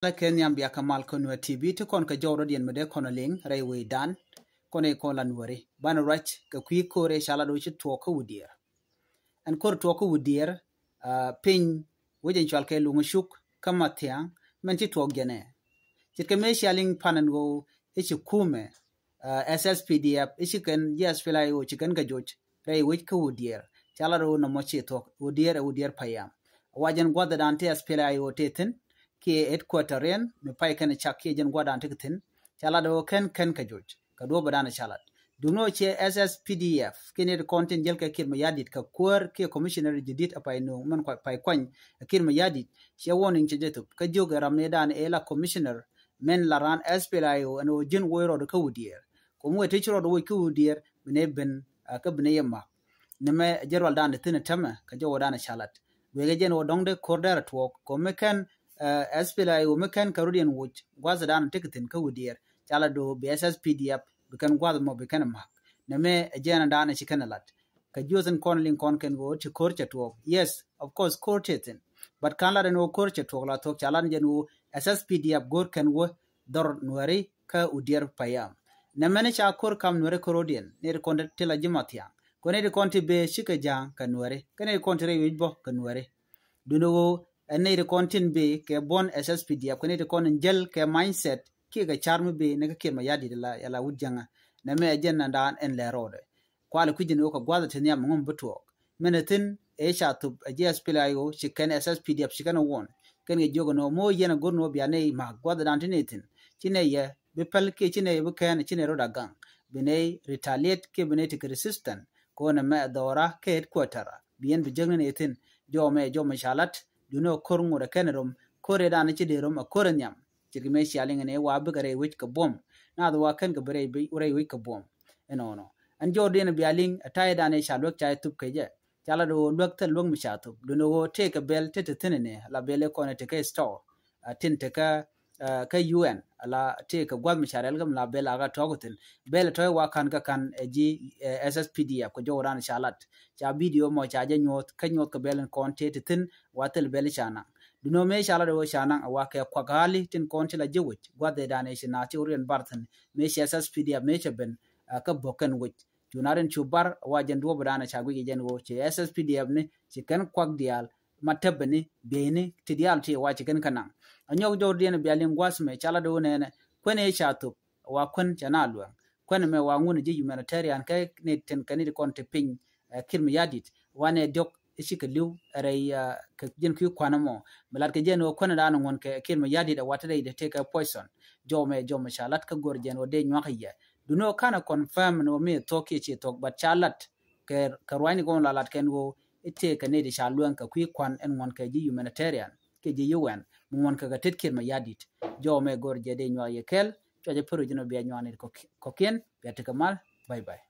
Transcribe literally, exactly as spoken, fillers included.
Lɛ kɛ nhiam bia kɛ mal kɔn wä T V ti kɔn kɛ jɔw rɔ diɛn mi dee kɔn a liŋ rɛy wei dan kɔn i̱ kɔn la nuɔri banɛ ruac kɛ kui̱ ko̱r i̱ ca la do ci tuɔɔk kä Wudiɛɛr. Ɛn ko̱r tuɔɔk kä Wudiɛɛr piny wec ɛn cual kɛ luŋ cuk kä Mathiaŋ mɛn ci tuɔɔk jɛnɛ. Ce̱tkɛ mëë cia liŋ pan ɛn ɣöö i̱ ci kumɛ S S P D F i̱ ci kɛn ji̱ S P L A I O ci kɛn kɛ joc rɛy wec kä Wudiɛɛr. Ca la rɛw nɔmɔ ci thuɔ̱k Wudiɛɛr ɛ Wudiɛɛr payam. Wa jɛn gua̱thdan ti S P L A I O ti thi̱n kiɛ headquarter riɛn mi pay kɛn cak kiɛ jɛn gua̱thdan ti kɛ thi̱n. Ca la rɛw kɛn kɛn kɛ joc kɛ duɔ̱pdan ca lat. Duŋni ɔ ciɛ S S P D F kiɛ ni ti kɔn tin jäl kɛ Kiir Mayardit kɛ kuäär kiɛ commissioner jadid a pay nuŋ mɛn pay kuany ɛ Kiir Mayardit. Ciɛ warning cɛ jɛ thop kä jiök ɛ ram ni dan ɛ la commissioner mɛn la ran S P L A I O ɛn ɣöö ji̱n woc rɔɔd kä Wudiɛɛr. Kum wee ti ci rɔɔd woc kä Wudiɛɛr bi nɛ ben kä bi nɛ yɛ mak. Ni mɛ jɛ rual dan thi̱n tämɛ kɛ jɛ wä dan ca lat. Wekɛ jɛn wä dɔŋ de ko̱r dɛr tuɔɔk kɔ mi kɛn S P L A I O mi kɛn kɛ rut yɛn woc gua̱th dan ti kɛ thi̱n kä Wudiɛɛr. Ca la do bi S S P D F bi kɛn gua̱th mɔ bi kɛn mak. Ni mɛ jɛn dan ci kɛn lat. Kɛ jiöth in kɔn liŋ kɔn kɛn ɣöö ci ko̱r cɛ tuɔɔk. Yes, of course ko̱r ti thi̱n. But kan lat ɛn ɣöö ko̱r cɛ tuɔɔk la thuɔ̱k ca lat jɛn ɣöö S S P D F go̱r kɛn wä dhɔr nuɛri kä Wudiɛɛr payam. Nɛ mɛn ca ko̱r kam nuɛri ko̱r odiɛn ni ti kɔn ti la ji̱ Mathiaŋ. Kɔ ni ti kɔn ti bee cikɛ ja̱a̱ŋ kɛ nuɛri kä ni ti kɔn ti rɛy wi̱c bɔ kɛ nuɛri. Duni ɣöö ɛn ni ti kɔn tin bee kɛ buɔ̱n S S P D F kɛ ni ti kɔn in jäl kɛ mindset kiɛ kɛ car mi bee ni kä Kiir Mayardit la yɛ la wut jäŋä. Nɛ mɛ ɛ jɛn na daan ɛn lɛ rɔɔdɛ. Kualɛ kui̱c ni wä kɛ gua̱th ti nhiam ŋum bi tuɔɔk. Mɛn ɛ thi̱n ëë ca thop ɛ ji̱ S P L A I O ci kɛn S S P D F ci kɛn ɛ wuɔn. Kɛn kɛ jiök ni wä mo̱o̱ yɛn ɛ go̱r ni wä bia nɛy ma̱a̱k gua̱th dan ti nɛy thi̱n. Ci nɛy yɛ bi päl kiɛ ci nɛy yɛ bi kɛn ci nɛy rot a gaŋ. Bi nɛy retaliate kiɛ bi nɛy ti kɛ resistant. Kɛ wä nɛ mɛ ɛ dhɔra kɛ headquarter bi yɛn bi jäk ni nɛy thi̱n. Jɔmɛ jɔmɛ ca lat duni ɛ ko̱r ŋot ɛ kɛn ɛ rom ko̱r ɛ dan ci dee rom ɛ ko̱r ɛ nhiam. Ce̱tkɛ mëë cia liŋ ɛn ɛ wa bikɛ rɛy wec kɛ buɔ̱m. Naath wa kɛn kɛ bi rɛy wec kɛ buɔ̱m. Ɛnɔnɔ ɛn jɔɔr diɛn bia liŋ ɛ ta̱yɛ dan ɛ ca luäk ca ɛ thup kɛ jɛ. Ca la do̱ luäk thil luäk mi ca thup duni ɣöö tëëkɛ bɛl te te thi̱n ɛnɛ la bɛl ɛ kɔn ɛ te kɛ store. Tin te kä kä U N ala tëëkɛ gua̱th mi ca rɛl kä mi la bɛl a kä tɔ̱ɔ̱k thi̱n. Bɛl ɛ tɔ̱ɔ̱k wa ka̱n kä ka̱n ɛ ji̱ S S P D F kɛ jɔɔr dan ca lat. Ca video mɔ ca jɛ nyuɔ̱th kä nyuɔ̱th kɛ bɛl in kɔn tëë te thi̱n wa thil bɛl ca naŋ. Duni ɣöö mëë ca la do̱ ca naŋ ɛ wa kɛ kuak ɣa̱li tin kɔn ti la ji̱ wec gua̱th ɛ dan ɛ ci naath ci wä riɛn bar thi̱n. Mëë ci S S P D F mëë cɛ ben kä bok kɛn wec. Cu na rin cu bar wa jɛn duɔp dan ca guic jɛn wo ci S S P D F ni ci kɛn kuak diaal ma tɛpɛ ni biey ni ti diaal ti wa ci kɛn kä naŋ. A nyɔk jɔr diɛn bia liŋ guas mɛ ca la do nɛnɛ kuɛn ɛ ca thop wa kuɛn ca na luɛŋ. Kuɛn mɛ wa ŋun ji̱ humanitarian kɛ ni tin kɛ ni ti kɔn ti piny Kiir Mayardit wa nɛ diɔk i̱ cikɛ li̱w rɛy kɛ jɛn kui̱ kuan mɔ. Mi lat kɛ jɛn ɣöö kuändɛ dan ŋuɔ̱n kɛ Kiir Mayardit ɛ wat rɛy dee tëëkɛ poison. Jɔmɛ jɔmɛ ca lat kä go̱r jɛn ɣöö dee nyuak yɛ. Duni ɣöö kanɛ confirm ni ɣöö mi thuɔ̱k kiɛ ci thuɔ̱k, but ca lat kɛ ruacni kɔn la lat kɛn ɣöö i̱ tëëkɛ ni di ca luɛŋ kɛ kui̱ kuan ɛn ŋuɔ̱n kɛ ji̱ humanitarian kiɛ ji̱ U N mi ŋuɔ̱n kɛ kɛ tet Kiir Mayardit. Jɔmɛ go̱r jɛ dee nyuak yɛ kɛl. Cuacɛ pär wi̱c ni ɣöö bia nyuak ni kɔ̱kiɛn bia tekɛ mal. Bye bye.